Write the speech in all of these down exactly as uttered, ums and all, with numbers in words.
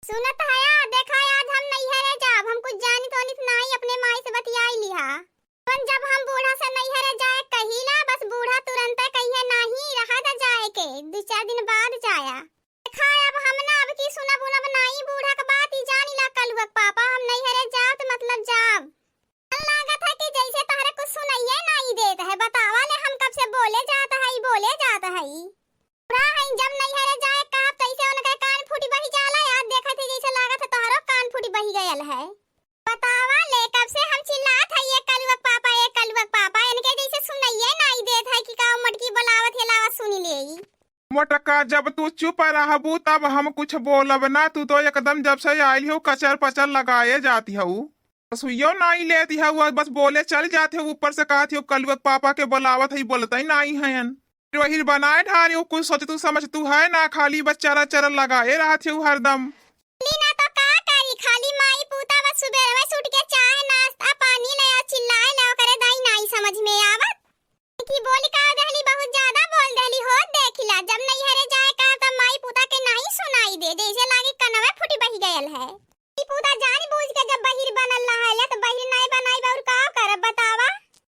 सुनत हया, देखा, आज हम नैहरे जाब, हम कुछ जानित ओनित नाई, अपने माई से बतियाई लिहा। अपन जब हम बूढ़ा से नैहरे जाए कहिला, बस बूढ़ा तुरंते कहिए, "नाही, रहा दा जाए के, दू चार दिन बाद जाया।" देखा, अब हम ना, अब की सुनब उनब नाई बूढ़ा के बात, ई जानिला कलुआ के पापा, हम नैहरे जाब त मतलब जाब। मन लागत है कि जैसे तहरे कुछ सुनाइए नाई देत है, बतावा ले, हम कब से बोले जात है, बोले जात है। बुढ़ा हईं, जब नैहरे जाए कहब, तैसे उनके कान फूटी बही जाला। यार, देखत ही जैसे लागत है तोहरो कान फूटी बही गयल है। बतावा ले, कब से हम चिल्लात है, "ये कलुआ के पापा, ये कलुआ के पापा", इनके जैसे सुनाइए नाई देत है कि का मोटकी बोलावत है, लावा सुनी लेई। मोटका, जब तू चुप रहबू, तब हम कुछ बोलब ना। तू तो एकदम जब से आइल हो, कचर पचर लगाए जाती हऊ। सुइयो नाई लेती हऊ, बस बोले चल जाती हऊ, ऊपर से कहती हऊ, "कलुआ के पापा के बोलावत है, बोलते ही नाई हयन।" फिर वही बनाए ढारी हो, कुछ सोचतू समझतू है ना, खाली बस चरा चरा लगाए रहत हो हरदम। ली ना तो का करी, खाली माई पूता बस सुबेरवे से उठ के चाय नाश्ता पानी ले आ, चिल्लाए ले, ओकरे दाई नाई समझ में आवत। की बोली का दहली, बहुत ज्यादा बोल दहली हो, देखिला, जब नैहरे जाए का तब माई पूता के नाई सुनाई दे, जैसे लागे कनवे फूटी बही गयल है। ई पूता जान बूझ के जब बहिर बनल रहले, त बहिर नाई बनाई बा, और का करब बतावा?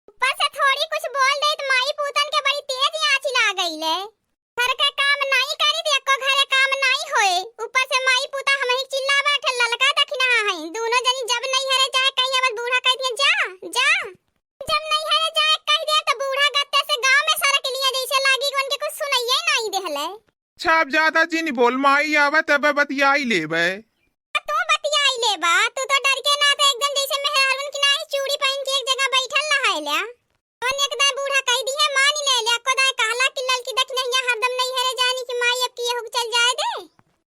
ऊपर से थोड़ी कुछ बोल दे, त माई पूतन के बड़ी तेज आँच लाग गईले। घर के काम नाई करी, त एको घरे काम नाई होए। ऊपर से माई पूता हमही चिल्ला बैठे, ललका दखिनहा हई। दोनों जनी जब नैहरे जाए कहिए, बस बूढ़ा कह दिए, "जा, जा।" जब नैहरे जाए कह दिए, त बूढ़ा गत्ते से गाँव में सरक लिए, जैसे लागी कि उनके कुछ सुनाइए नाई देहले। अच्छा, अब ज्यादा जिन बोल, माई आवे तबे बतियाई लेबे। आ तू बतियाई लेबा, तू तो डर के ना तो एकदम जैसे मेहरारून की नाई चूड़ी पहन के एक जगह बैठल रहायला। अपन एक दाई बूढ़ा कह दिए, मान ले ले, को दाई कहला कि ललकी दखिनहिया हरदम नैहरे जानी कि माई अब की यहू चल जाए दे।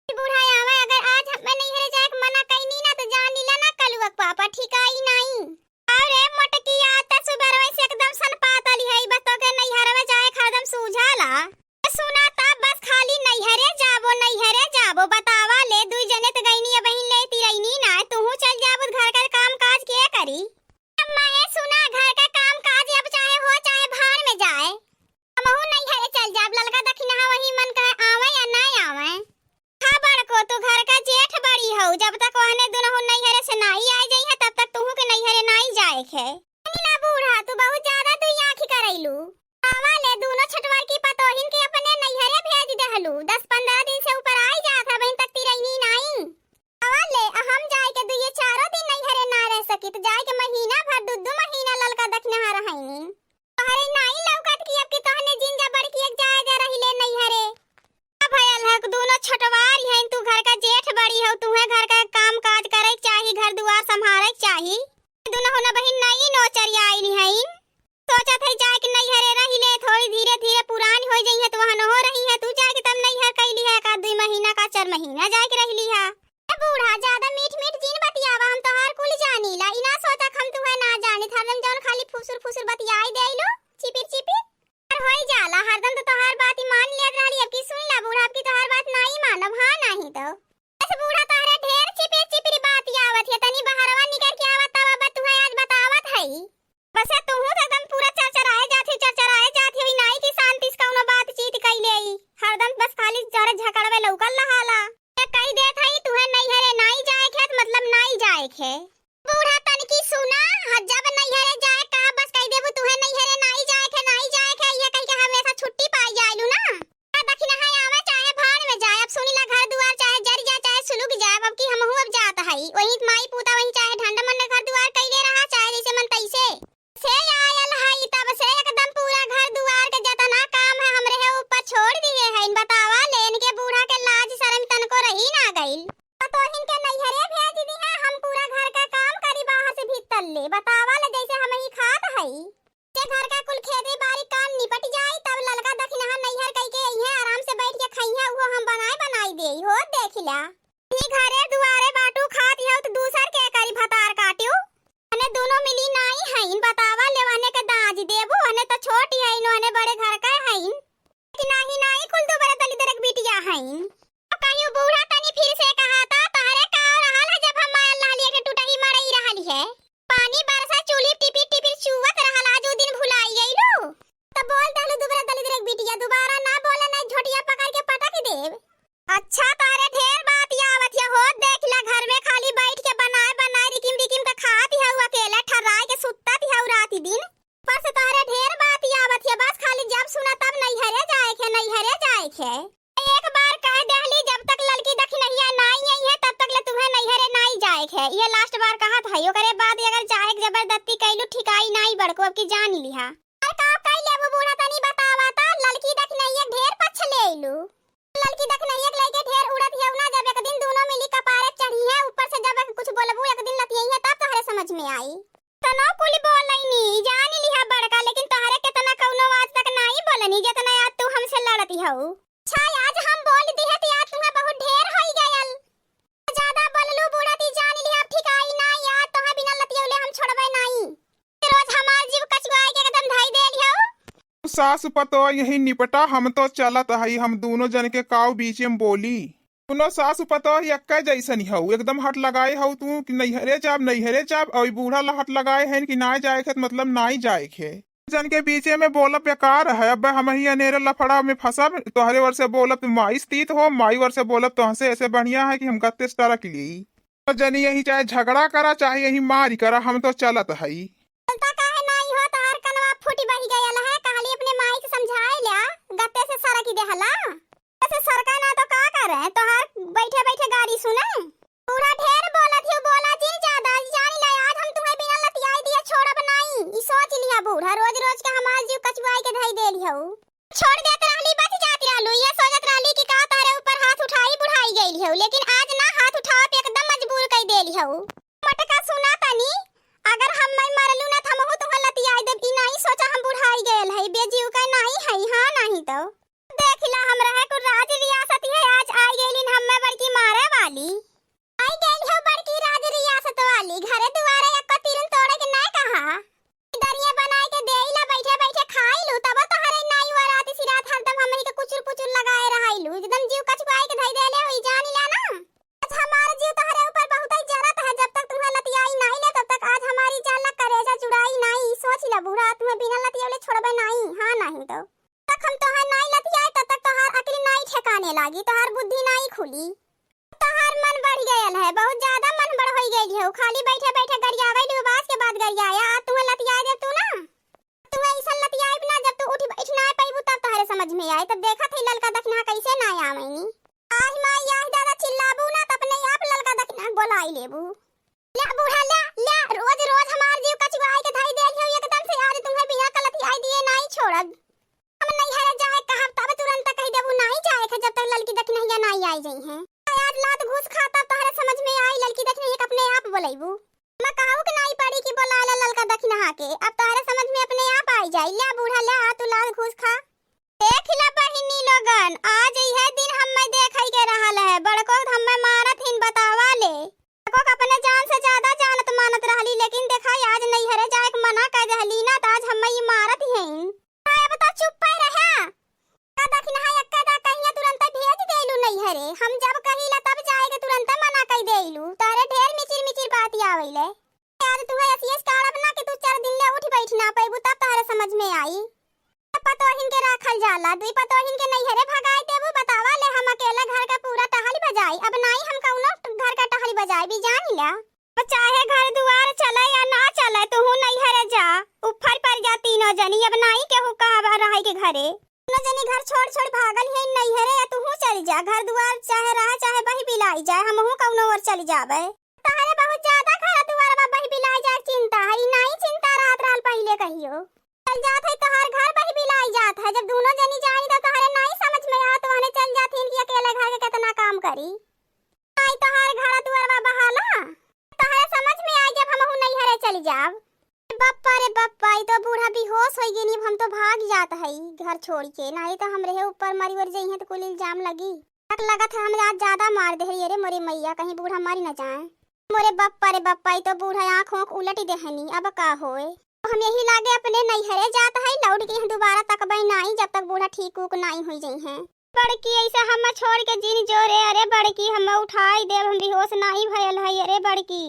कि बूढ़ा आवे, अगर आज हमें नैहरे जाए के मना कैनी ना तो जान लीला ना कलुआ के पापा ठीक आई नाई। अरे मोटकिया, ते सुबेरवे से एकदम सन पातली है, बस तो के नैहरवे जाए के हरदम सूझाला। सुना ता बस खाली नैहरे जाबो, नैहरे जाबो, बतावा ले, दुई जने त गईनी, अबहिन ले तिरैनी ना, तुहू चल जाबो, घर का काम काज के करी? अम्मा ए सुना, घर का काम काज अब चाहे हो चाहे भाड़ में जाए, हमहू नैहरे चल जाब, ललका दखिनहा वही मन कहे आवे या ना आवे। खा बड़को, तू घर का जेठ बड़ी हऊ, जब तक ओहने दुनहु नैहरे से नाई आए जइहे, तब तक तुहू के नैहरे नाई जाए के। ना बूढ़ा, तू बहुत ज्यादा तू आँखी करैलू। आवा ले, दूनो छठवर की पतोहिन के अपने नैहरे भेज देहलू। दस पन्द्रह दिन से ऊपर आई जात है, अबहिन तक तिरैनी नाई। आवा ले, आ हम जाए के दुइये चारो दिन नैहरे ना रह सकी, त जाए के महीना भर, दू दू महीना ललका दखिनहा रहैनी। तोहरे नाई लौकत कि अब की तोहने जिन जा बड़की एक जाए जा रहिले नैहरे। का भयल है, दूनो छठवारी हैं, तू घर का जेठ बड़ी हो, तुहे घर का काम काज करे के चाही, घर दुआर संभारे के चाही। दुनहु न बहिन नई नोचरिया आइली हैं, सोचत है जाए के नैहरे रहिले, थोड़ी धीरे धीरे पुरानी हो जइहे, तो वहाँ न हो रही है, तू जाए के तब नैहर कैली है, का दुई महीना का चार महीना जाए के रहली है। ए बूढ़ा, ज्यादा मीठ मीठ जिन बतियावा, हम तोहार कुल जानीला। ई ना सोचा कि हम तुहे ना जानित, हरदम जौन खाली फुसुर फुसुर बतियाई देइलू, चिपिर चिपिर। पर होई जाला, हरदम तो तोहार बात ई मान लेत रहली, अब की सुन ला बूढ़ा, अब की तोहार बात नाई मानब, हाँ नाहीं तो। बस बूढ़ा, तोहरे ढेर चिपिर चिपिर बात आवत है, तनी बहरवा निकर के आवा तब अब तुहे आज बतावत हई। बस तुहू तो एकदम पूरा चरचराए जात ही, चरचराए जात ही, नाई की शांति से कौनो बातचीत कइले ही। हरदम बस खाली जरे झगड़वे लौकल रहाला। ये कही देत हई, तुहे नैहरे नाई जाए के, मतलब नाई जाए के। बूढ़ा तनकी सुना, ह-, जब नैहरे जाए कहा, बस कही देबू, तुहे नैहरे नाई जाए के, नाई जाए के, ये कही के हमेशा छुट्टी पाई जाइलू ना। दखिनहा आवे चाहे भाड़ में जाए, अब सुनी ला घर दुआर चाहे जर जाए, चाहे सुलुग जाए, अब की हमहू अब जात हई। वही माई पूता वही चाहे ढंड मंड घर दुआर कइले रहा, चाहे जैसे मन तैसे। से आयल हई तब से एकदम पूरा घर दुआर के जतना काम है हमरे है ऊपर छोड़ दिए हैं। बतावा ले इनके बूढ़ा के लाज शर्म तनको रही ना गइल। पतोहिन के नैहरे भेज दी है, हम पूरा घर का काम करी बाहर से भीतर ले। बतावा ले जैसे हम ही खात हई। से घर का कुल खेती बारी काम निपट जाई, तब ललका दखिनहा नैहर कई के अइहे, आराम से बैठ के खइहे, उहो हम बनाए बनाई देई हो। देखिला, ई घरे दुआरे बाटू खात हऊ, त दूसर के करी भतार काट्यू? अने दुनो मिली नाई हईन, बतावा ले, ओहने के दाज देबू, ओहने त छोट ही हईन, ओहने बड़े घर के हईन। कि नाही, नाही, कुल दुबरे दलिद्दर के बिटिया हईन। अब कहियो बूढ़ा तनी फिर से कहा ता, तहरे का रहल है, जब हम आयल रहली है कि टूटही मड़ई रहली है। पानी बरसा चूल्ही टिपिर टिपिर चुवत रहल, आज उ दिन भुलाई गइलू। त बोल देहलू दुबरे दलिद्दर के बिटिया, दोबारा ना बोले, नहीं झोटिया पकड़ के पटक देब। अच्छा, तहरे ढेर बात आवत है हो, आए खे। एक बार कह देहली, जब तक ललकी दखिनहिया नाई आई है, तब तक ले तुम्हें नैहरे नाई जाए खे। ये last बार कहत है, ओकरे बाद अगर जाए के जबरदस्ती कैलू, ठिकाई नाई बड़को, अब की जान लिहा। और का कई लेबू बूढ़ा, तनी बतावा ता, ललकी दखिनहिया ढेर पछ ले अइलू। ललकी दखिनहिया के लेके ढेर उड़त हियौ ना, जब एक दिन दूनो मिली कपारे चढ़ी है, ऊपर से जब कुछ बोलबू, एक दिन लतियई है, तब तोहरे समझ में आई। तनो कुल बोलैनी, जान लिहा बड़का, लेकिन तोहरे केतना कौनो आज तक नाई बोलनी, जेतना आज तू हमसे लड़त हऊ। अच्छा, आज हम बोल दिहे त आज तुम्हें बहुत ढेर होई गयल। ज्यादा बोललू बूढ़ा, ती जान लिहा, अब ठिकाई नाई, आज तोहे बिना लतियौले हम छोड़बे नाई। रोज हमार जीव कचुआई के एकदम धई देली हऊ। सास पतोह यही निपटा, हम तो चलत हई, हम दूनो जन के काऊ बीचे में बोली। दूनो सास पतोह एक्के जैसन हऊ, एकदम हट लगाए हऊ तू कि नैहरे जाब, नैहरे जाब, और ई बूढ़ा ला हट लगाए हैं कि नाई जाए के, मतलब नाई जाए के। जन के बीचे में बोलब बेकार है, अब हम ही अनेरे लफड़ा में फंसब, तोहरे ओर से बोलब तो माई से तीत हो, माई ओर से बोलब तो हंसे ऐसे बढ़िया है कि हम गत्ते से टरक ली। तो जनी यही चाहे झगड़ा करा, चाहे यही मारी करा, हम तो चलत हई। चलता काहे नाई हो, तोहार कनवा फूटी बही गयल है, कहली अपने माई के समझाए ल्या, गत्ते से सरक ही देहला। ऐसे सरका ना तो का करे, तोहार बैठे बैठे गारी सुने। बूढ़ा ढेर बोलत हियो, बोला जिन ज्यादा, जान ला आज हम तुम्हें बिना लतियाई दिए छोड़ब नाई। ई सोच लिहा बूढ़ा, रोज रोज के हमार जीव कचुआई के धई देली हऊ। छोड़ देत रहली, बच जात रहलू, ये सोचत रहली कि का तोहरे ऊपर हाथ उठाई बुढ़ाई गइली हऊ, लेकिन आज ना हाथ उठावे पे एकदम मजबूर कई देली हऊ। मटका सुना तनी, अगर हम मैं मरलू ना त हमहू तुहर लतियाई देब, ई नाई सोचा हम बुढ़ाई गयल हई, बेजीव के नाई हई, हाँ नाहीं तो। देख ला हम रहे कुल राज रियासत है, आज आई गइलिन हम्मे बड़की मारे वाली। आई गइल हो बड़की राज रियासत वाली, घरे दुआरे एको तिरुन तोड़े के नाय कहा। दरिया बनाए के देई ला, बैठे बैठे खाई लू, तब तोहरे नाई वराती सिरात हरदम हमनी के कुचुर पुचुर लगाए रहाई लू, एकदम जीव कचुआई के धई देले होई, जान ला ना। आज हमार जीव तोहरे ऊपर बहुत ही जरत है, जब तक तुम्हें लतियाई नाई ले, तब तक आज हमारी जान ला करेजा जुड़ाई नाई, सोच ला बूढ़ा, तुम्हें बिना लतियौले छोड़बे नाई, हाँ नाहीं तो। तक हम तोहार नाई लतियाए, तब तक तोहार अकल नाई ठेकाने लागी, तोहार बुद्धि नाई खुली। तोहार मन बढ़ गयल है, बहुत ज्यादा मन बढ़ होई गइल है, खाली बैठे बैठे गरियावे लू, बास के बाद गरियाया, आज तुम्हें लतियाए दे तू ना, तुम्हें ऐसा लतियाए ना, जब तू उठ बैठ ना पैबू तब तोहरे समझ में आए, तब देखत है ललका दखिनहा कैसे ना आवेनी। आह माई, आह दादा, चिल्लाबू ना त अपने आप ललका दखिनहा बोलाई लेबू। ल्या बूढ़ा, ल्या, ल्या, रोज रोज हमार जीव कचुआई के धई देल हो एकदम से, आज तुम्हें बिना कलतियाई दिए नाई छोड़ब। हम नैहरे जाए कहब तब तुरंत कह देबू नाई जाए के, जब तक ललकी दखिनहिया नाई आई जइहें। आज लात घूस खा तब तोहरे समझ में आई, ललकी दखिनहिया के अपने आप बोलैबू। मैं कहू के नाई पड़ी कि बोला ला ललका दखिनहा के, अब तोहरे समझ में अपने आप आई जाई। ल्या बूढ़ा, ल्या, आ तू लात घूस खा। देख ला बहिनी लोगन, आज इहे दिन हम्मे देखै के रहल है। बड़को हम्मे मारत हिन बतावा ले। बड़को के अपने जान से ज्यादा जानत मानत रहली, लेकिन देखा आज नैहरे जाए के मना कर दहली ना, त आज हम्मे ई मारत हिन। अब तो चुप्पे रहा। का दखिनहा एक्का दा कहिया तुरंते भेज देलू नैहरे। हम जब कहिला तब जाए के तुरंते मना कइ देलू। तोहरे ढेर मिचिर मिचिर बात आवैले। आज तुहे असियस काढ़ब ना कि तू चार दिन ले उठ बैठ ना पैबू, तब तोहरे समझ में आई। पतोहिन के राखल जाला, दुई पतोहिन के नैहरे भगाई देबू, बतावा ले हम अकेला घर का पूरा टहल बजाई। अब नाई हम कौनो घर का टहल बजाई भी जान ला। अब चाहे घर दुआर चले या ना चले, तुहू नैहरे जा, उफर पर जा तीनों जनी। अब नाई केहू कहब रहे के घरे, तीनों जनी घर छोड़ छोड़ भागल है नैहरे, या तुहू चल जा। घर दुआर चाहे रहा चाहे बही बिलाई जाए, हमहू कौनो ओर चल जाबे। तहरे बहुत ज्यादा घर दुआर बा बही बिलाई जाए चिंता है, ई नाई चिंता रहत रहल पहिले कहियो। चल जात है तोहार घर बही बिलाई जात है, जब दूनो जनी जाई त तोहरे नाई समझ में आवत, ओहने चल जात हिन कि अकेले घर के केतना काम करी। आई तोहार घर दुआरवा बहाला, तोहरे समझ में आई जब हमहू नैहरे चली जाब। बप्पा रे बप्पा, ई तो बूढ़ा बेहोश होई गइनी, अब हम तो भाग जात हई घर छोड़ के, नाहीं तो हमरे ऊपर मरी वर जइहें तो कुल इल्जाम लगी। तक लगत है हम आज ज्यादा मार देहली, अरे मोरे मैया, कहीं बूढ़ा मरी न जाए। मोरे बप्पा रे बप्पा, ई तो बूढ़ा आँख ओंख उलट देहनी, अब का होए। हम यही लागे अपने नैहरे जात हई, लौट के यहाँ दोबारा तकबई नाई, जब तक बूढ़ा ठीक उक नाई होई जइहें। बड़की, ऐसा हम छोड़ के जिन जो रे, अरे बड़की, हम उठाई देब, हम बेहोश नाई भयल हई, अरे बड़की,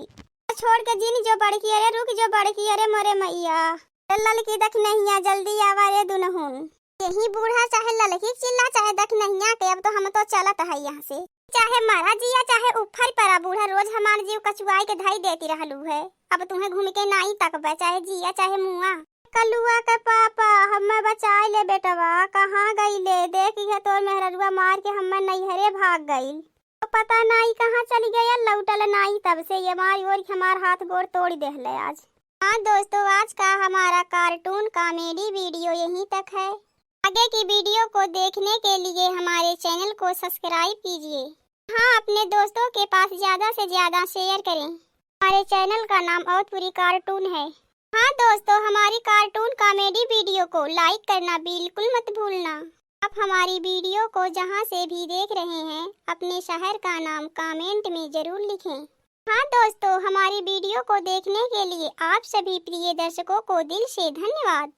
छोड़ के जिन जो बड़की, अरे रुक जो बड़की, अरे मोरे मैया, अरे ललकी दखिनहिया, जल्दी आवा रे दुनहुन। यही बूढ़ा चाहे ललकी चिल्ला, चाहे दखिनहिया के, अब तो हम तो चलत हई यहाँ से। चाहे मरा जिया, चाहे उफर परा, बूढ़ा रोज हमार जीव कचुआई के धई देती रहलू है। अब तुम्हें घूम के नाई तकबे, चाहे जिया चाहे मुआ। कलुआ के पापा, हम्मे बचाइ ले बेटवा, कहाँ गइले? देखिहे तोर मेहररुआ मार के हम्मे नैहरे भाग गइल। तो पता नाई कहाँ चली गयल, लौटल नाई, तब से ये मारी ओर के हमार हाथ गोड़ तोड़ देहले आज। हाँ दोस्तों, आज का हमारा cartoon comedy video यहीं तक है। आगे की video को देखने के लिए हमारे channel को subscribe कीजिए। हाँ, अपने दोस्तों के पास ज्यादा से ज्यादा share करें। हमारे channel का नाम अवधपुरी cartoon है। हाँ दोस्तों, हमारी cartoon comedy video को like करना बिल्कुल मत भूलना। आप हमारी video को जहाँ से भी देख रहे हैं, अपने शहर का नाम comment में जरूर लिखें। हाँ दोस्तों, हमारी video को देखने के लिए आप सभी प्रिय दर्शकों को दिल से धन्यवाद।